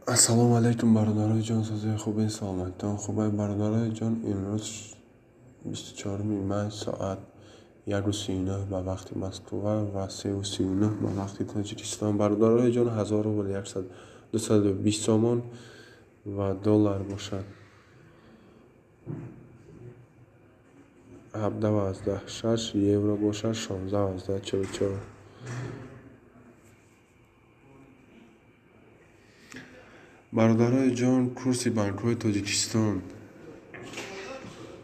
Ассалому алайкум, бародарои ҷон, созии хубе, саломатитон хубе, бародарои ҷон. Имрӯз 24 май, соат 1:39 ба вақти Москва ва 3:39 ба вақти Тоҷикистон. Бародарои ҷон, 1000 рубл 220 сомон ва доллар бошад 17,6, евро бошад 16,44. Бародарои ҷон, курси банкҳои Тоҷикистон.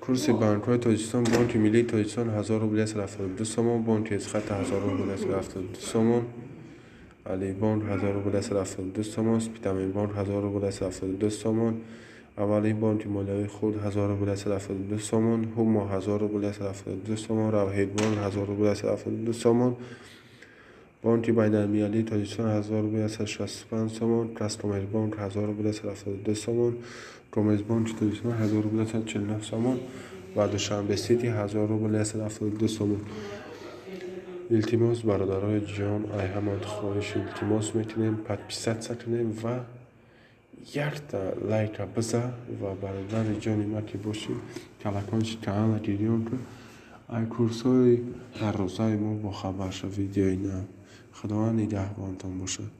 Курси банкҳои Тоҷикистон: Бонки Миллии Тоҷикистон 1000 рубл 172 сомон, Бонки Эсхата 1000 рубл 172 сомон, Алибонк 1000 рубл 172 сомон, Спитаменбонк 1000 рубл 172 сомон, Аввалин бонки молиявии хурд 1000 рубл 172 сомон, Ҳумо 1000 рубл 172 сомон, Равҳидбонк 1000 рубл 172 сомон, Бонки байналмилалии Тоҷикистон 1000 рубл 165 сомон, Казкоммерцбонк 1000 рубл 172 сомон, Коммерцбонки Тоҷикистон 1000 рубл 149 сомон ва Душанбе Сити 1000 рубл 172 сомон. Илтимос, бародарои ҷон, ай ҳамон хоҳиш илтимос мекунем, подписаться кунем ва якта лайка биза ва бародари ҷони ма ки бошӣ, колокольчик канала гирён кун, ай курсҳои ҳаррӯзаи мо бохабар шав. Видеои нав. Худованд нигаҳбонтон бошад.